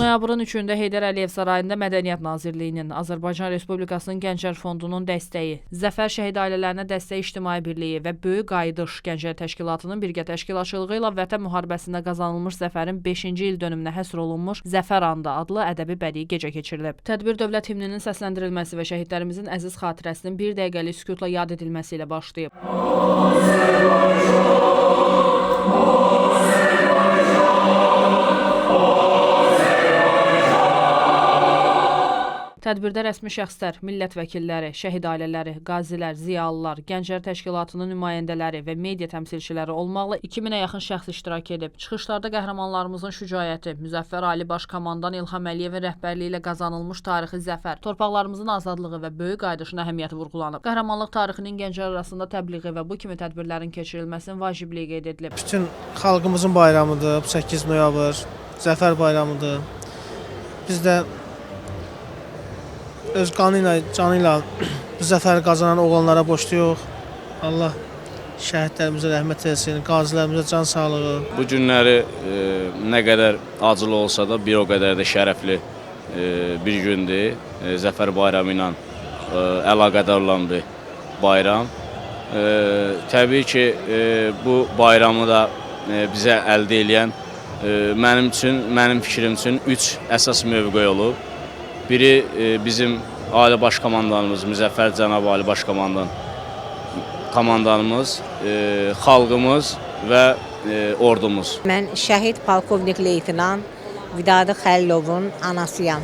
Noyabrın 3-də Heydər Əliyev Sarayında Mədəniyyət Nazirliyinin, Azərbaycan Respublikasının Gənclər Fondunun dəstəyi, Zəfər Şəhid Ailələrinə Dəstək İctimai Birliyi və Böyük Qayıdış Gənclər Təşkilatının birgə təşkilatçılığı ilə Vətən müharibəsində qazanılmış zəfərin 5-ci ildönümünə həsr olunmuş Zəfər Andı adlı ədəbi bədii gecə keçirilib. Tədbir dövlət himninin səsləndirilməsi və şəhidlərimizin əziz xatirəsinin bir dəqiqəlik sükutla yad edilməsi ilə başlayıb. Tədbirdə rəsmi şəxslər, millət vəkilləri, şəhid ailələri, qazilər, ziyalılar, Gənclər Təşkilatının nümayəndələri və media təmsilçiləri olmaqla 2000-ə yaxın şəxs iştirak edib. Çıxışlarda qəhrəmanlarımızın şücaəti, Müzəffər Ali Baş Komandan İlham Əliyevin rəhbərliyi ilə qazanılmış tarixi zəfər, torpaqlarımızın azadlığı və böyük qayıdışın əhəmiyyəti vurğulanıb. Qəhrəmanlıq tarixinin gənclər arasında təbliği və bu kimi tədbirlərin keçirilməsinin vacibliyi qeyd edilib. Bütün xalqımızın bayramıdır, 8 noyabr, Zəfər bayramıdır. Biz də öz qanı ilə, canı ilə bu zəfəri qazanan oğlanlara borcluyuq. Allah şəhidlərimizə rəhmət eləsin, qazilərimizə can sağlığı. Bu günləri nə qədər acılı olsa da bir o qədər də şərəfli bir gündür. Zəfər bayramı ilə əlaqədar olan bir bayram. Təbii ki, bu bayramı da bizə əldə eləyən mənim üçün, mənim fikrim üçün 3 əsas mövqe olub. Biri bizim Ali Baş Komandanımız Müzəffər Cənab Ali Baş Komandanımız, xalqımız və ordumuz. Mən şəhid polkovnik leytenant Vidadı Xəlilovun anasıyam.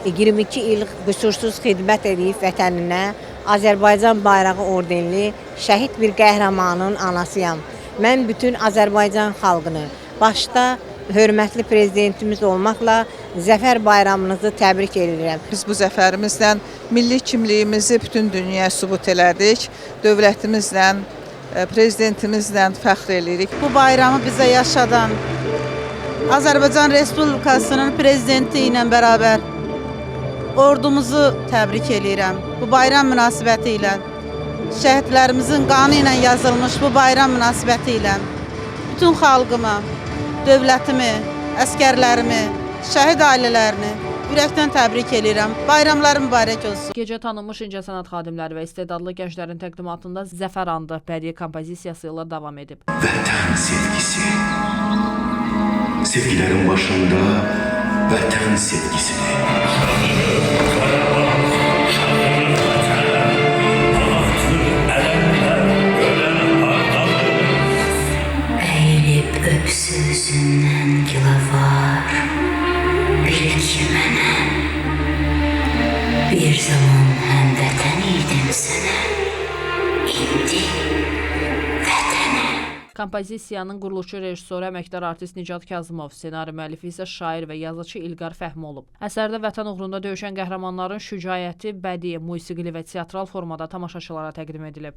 22 il qüsursuz xidmət edib vətəninə, Azərbaycan bayrağı ordenli şəhid bir qəhrəmanın anasıyam. Mən bütün Azərbaycan xalqını, başda hörmətli prezidentimiz olmaqla Zəfər bayramınızı təbrik edirəm. Biz bu zəfərimizlə milli kimliyimizi bütün dünyaya sübut elədik. Dövlətimizlə, prezidentimizlə fəxr eləyirik. Bu bayramı bizə yaşadan Azərbaycan Respublikasının prezidenti ilə bərabər ordumuzu təbrik eləyirəm. Bu bayram münasibəti ilə, şəhidlərimizin qanı ilə yazılmış bu bayram münasibəti ilə bütün xalqımı, dövlətimi, əskərlərimi, şəhid ailələrini ürəkdən təbrik eləyirəm. Bayramları mübarək olsun. Gecə tanınmış incəsənət xadimləri və istedadlı gənclərin təqdimatında Zəfər Andı bədii kompozisiyası ilə davam edib. Vətən sevgisi. Sevgilerin başında vətən sevgisidir. Əyilib öpsüzündən gilavar, bil ki mənəm. Bir zaman həmvətən idim sənə, indi vətənəm. Kompozisiyanın quruluşçu rejissoru əməkdar artist Nicat Kazımov, ssenari müəllifi isə şair və yazıçı İlqar Fəhmi olub. Əsərdə vətən uğrunda döyüşən qəhrəmanların şücaəti bədii, musiqili və teatral formada tamaşaçılara təqdim edilib.